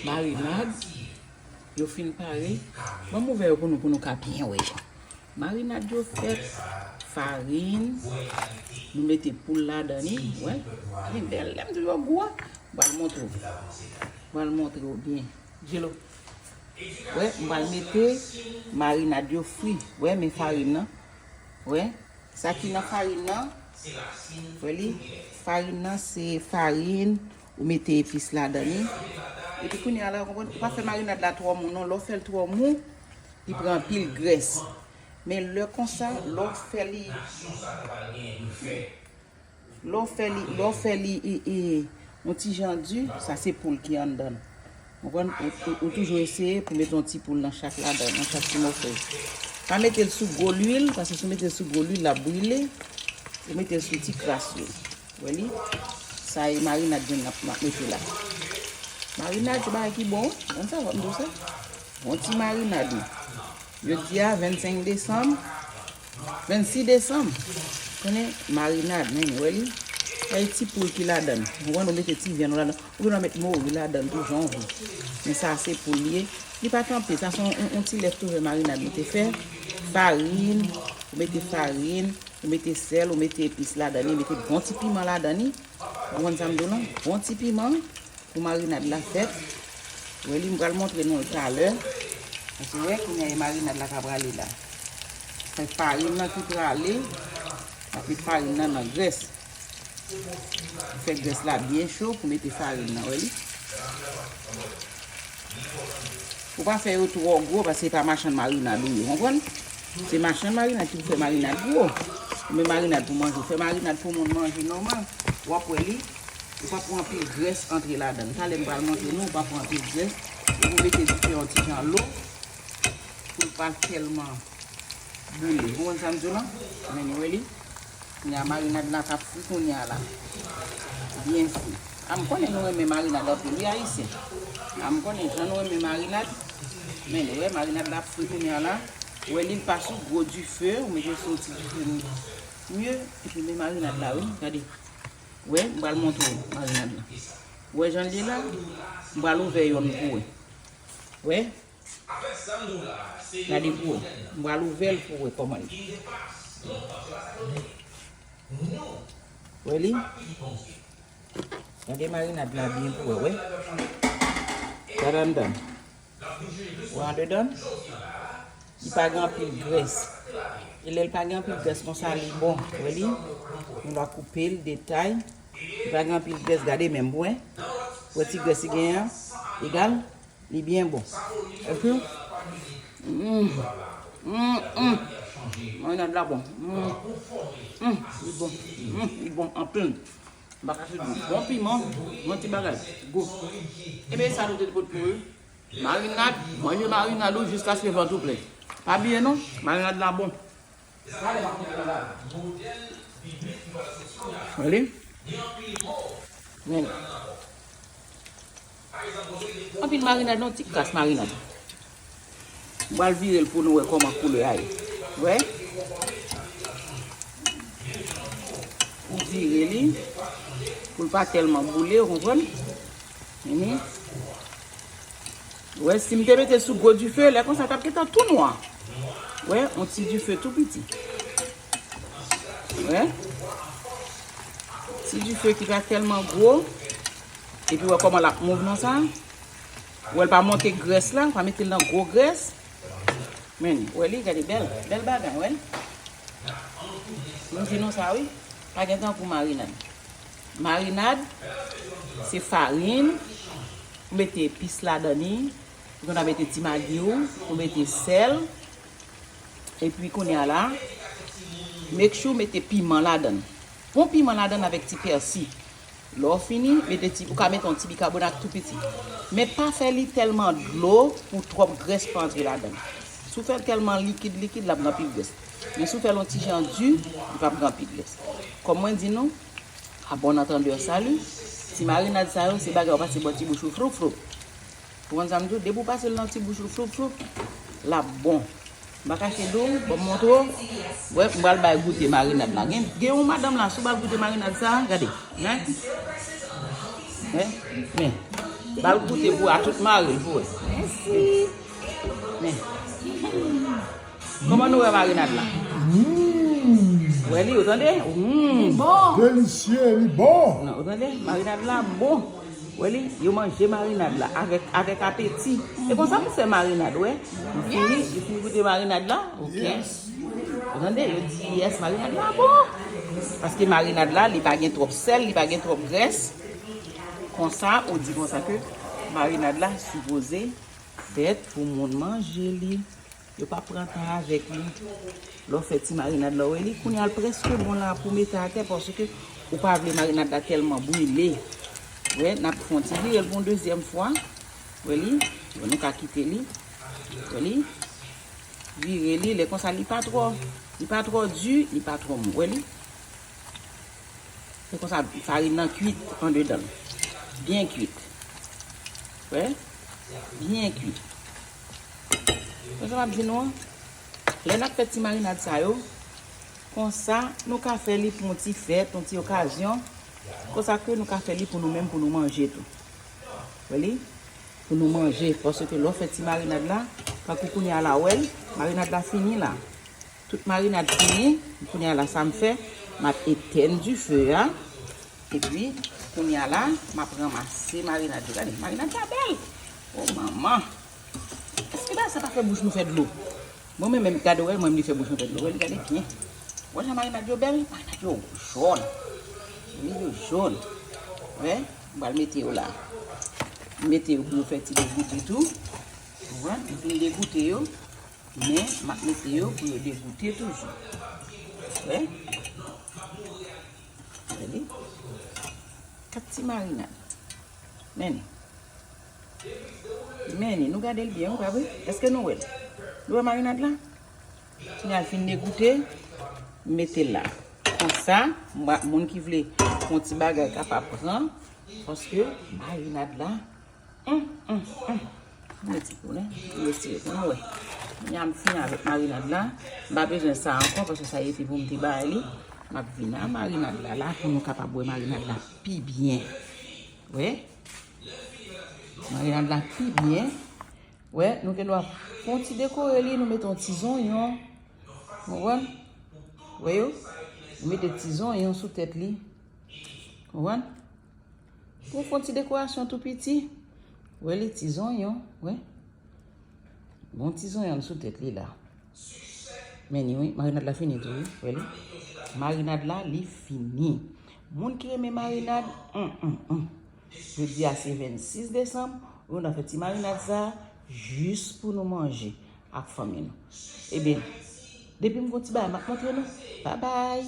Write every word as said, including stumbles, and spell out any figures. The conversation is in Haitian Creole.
Marinad yo fin pare. Ban m ouvè yo pou nou, pou nou ka byen wè yo. Marinad yo fèt, farin, nou mete poul ladan li, wè. Li bèl, lè m di yo gou a, m pral montre w. M pral montre w byen. Jelo. Wè, m pral mete marinad yo fri. Wè, men farin nan. Wè, sa ki nan farin nan. Wè li, farin nan se farin, ou mete epis ladan li. Epi kounye a la, ou konprann, ou pa fè marinad la twò mou non, lè w fè l twò mou, li pran anpil grès. Men lè konsa, lè w fè li, lè w fè li, lè w fè li, e, e, yon ti jan di, sa se poul ki anndan l. Ou konprann? Ou, ou, ou toujou eseye pou mete yon ti poul nan chak ladan, nan chak ti mòso. Pa mete l sou gwo lwil, paske si w mete l sou gwo lwil, l ap brile. Ou mete l sou ti kras lwil. Wè li? Sa e marinad vyann n ap, m ap mete la. Marinad se bagay ki bon, wi. Konn sa, fò m di w sa. Yon ti marinad, wi. Jodi a, vennsenk desanm, vennsis desanm. Konnen marinad, men, wè li? Sa e ti poul ki ladan l. Ou konn ou mete ti vyann ou ladan. Ou gen dwa met mori ladan l tou, jan w vle. Men sa se poul li ye. Li pa t anpil, sa se yon, yon, yon ti leftover marinad nou te fè. Farin, ou mete farin, ou mete sèl, ou mete epis ladan li, mete bon ti piman ladan li. Ou konprann sa m di w lan? Bon ti piman pou marinad la fèt. Wè li, m pral montre nou l talè. Paske wè, kounye a e marinad la ka prale la. Se farin nan ki prale, epi farin nan nan grès. Fè grès la byen cho pou mete farin nan, wè li. Ou pa fè yo twò gwo, paske se pa machann marinad ou ye, konprann? Se machann marinad ki pou fè marinad gwo. Ou men marinad pou manje, ou fè marinad pou moun manje nòmal. W ap wè li, ou pa pou anpil grès antre ladan l. Talè m pral montre nou, ou pa pou anpil grès. Ou pou mete dife yon ti jan lo, pou l pa tèlman boule. Ou konn sa m di w lan? Men nou wè li. Kounye a marinad la k ap fri kounye a la. Byen fri. A m konnen nou renmen marinad anpil, wi, ayisyen. A m konnen jan nou renmen marinad. Men nou wè marinad la ap fri kounye a la. Wè li pa sou gwo dife, ou mete sou ti dife mye. Epi men marinad la, wi, gade. Wè, m pral montre w marinad la. Wè jan l ye la? M pral ouvè yonn pou wè. Wè? Gade pou wè. M pral ouvè l pou wè kòman l ye. Wè li? Gade marinad la byen pou wè, wè. Gade anndan. Wè andedan? Li pa gen anpil grès. E lè l pa gen anpil grès konsa, li bon. Wè li? Nou va koupe l detay. Li pa gen anpil grès, gade menm, wè. Wè ti grès li genyen an? Egal? Li byen bon. Epi, mm, mm, mm. Marinad la bon. Mm, mm, li bon. Mm, li bon anpil. M pa kache di w. Bon piman, bon ti bagay. Gou. Ebyen, sa nou te pot pou ou. Marinad, manje marinad ou jiskaske vant ou plen. Pa bliye non, marinad la bon. Wè li? Men. Anpil marinad non, ti kras marinad. M pral vire l pou nou wè kòman koulè a ye. Wè? Ou vire li pou l pa tèlman boule, ou konprann? Mhm. Wè, si m te mete sou gwo dife, lè konsa, t ap gentan tou nwa. Wè, yon ti dife tou piti. Wè. Ti dife ki pa tèlman gwo. Epi wè kòman l ap mouv nan sa. Wè l pa monte grès la, pa mete l nan gwo grès. Men, wè li, gade bèl, bèl bagay, wè. Mwen di nou sa wi, pa gen tankou marinad. Marinad, se farin, ou mete epis ladan li, ou konn mete ti magi w, ou mete sèl, epi kounye a la, make sure w mete piman ladan. Bon piman ladan avèk ti pèsi. Lè w fini, mete ti, ou ka mete yon ti bikabonat tou piti. Men pa fè li tèlman dlo pou twòp grès pa antre ladan. Si w fè l tèlman likid, likid, l ap gen anpil grès. Men si w fè l yon ti jan di, li p ap gen anpil grès. Kòm mwen di nou, à bon entendeur, salut. Ti marinad sa yo, se bagay ou pase bò ti bouch ou, floup, floup. Ou konn sa m di w? Depi w pase l nan ti bouch ou, floup, floup, l ap bon. M pa kache di w, ban m montre w. Wè, m pral bay goute marinad la. Gen, gen yon madanm la, si w pral goute marinad sa, gade. Men. Men. Men. Ba l goute pou a tout mari l pou wè. Mèsi. Men. Kòman nou wè marinad la? Wè li, ou tande? Mm. Bon. Delisye, li bon. Non, ou tande? Marinad la bon. Wè li, yo manje marinad la avèk, avèk apeti. Se konsa pou fè marinad, wè. Nou fini, yo fini goute marinad la. Ok. Ou tande? Yo di yes, marinad la bon. Paske marinad la, li pa gen twòp sèl, li pa gen twòp grès. Konsa, ou di konsa ke marinad la sipoze fèt pou moun manje li. Yo pa pran tan avèk li. Lè w fè ti marinad la, w wè li kounye a l prèske bon la pou mete atè paske ou pa vle marinad la tèlman brile. Wè, n ap fè yon ti vire l pou yon dezyèm fwa. Wè li, wè nou ka kite li. Wè li, vire li, lè konsa li pa twò, li pa twò di, li pa twò mou. Wè li. Se konsa farin nan kuit andedan l. Byen kuit. Wè? Byen kuit. Konsa m ap di nou an, lè n ap fè ti marinad sa yo, konsa nou ka fè li pou yon ti fèt, yon ti okazyon. Konsa ke nou ka fè li pou nou menm, pou nou manje tou. Wè li? Pou nou manje. Paske lè w fè ti marinad la, tankou kounye a la, wè l, marinad la fini la. Tout marinad fini, kounye a la sa m fè, m ap etèn dife a. Epi, kounye a la, m ap ranmase marinad yo. Gade, marinad la bèl. O manman. Èske bagay sa pa fè bouch nou fè dlo? Bon, men menm gade, wè, mwen, li fè bouch mwen fè dlo. Wè, li gade byen. Wè, jan marinad yo bèl, marinad yo jòn. Wi, yo jòn. Wè, m pral mete yo la. M mete yo pou yo fè ti degoute tou. Ou konprann? M fin degoute yo. Men, m ap mete yo pou yo degoute toujou. Wè? Gade. Kat ti marinad. Men li. Men li. Nou gade l byen, wi, pa vre? Èske nou wè l? Nou wè marinad la? Kounye a l fin degoute, m mete l la. Konsa, m a, moun ki vle fè yon ti bagay kapab pran, paske marinad la, hum, hum, hum. M mete pou nou, m retire pou nou wè. Kounye a m fini avèk marinad la. M pa bezwen sa ankò, paske sa rete pou m te bay li. M ap vin a marinad la, la, pou nou kapab wè marinad la pi byen. Wè. Marinad la pi byen. Wè, nou gen dwa fè yon ti dekore li, nou mete yon ti zonyon. Konprann? Wè yo? Nou mete ti zonyon sou tèt li. Konprann? Pou fè yon ti dekorasyon tou piti. Wè li, ti zonyon, wè. Bon ti zonyon sou tèt li la. Men ni wi, marinad la fini tou wi. Wè li. Marinad la, li fini. Moun ki renmen marinad, hum, hum, hum. Jodi a se vennsis desanm, nou nan fè ti marinad sa, jis pou nou manje ak fanmi nou. Ebyen, depi m gon ti bagay, m ap montre nou. Babay!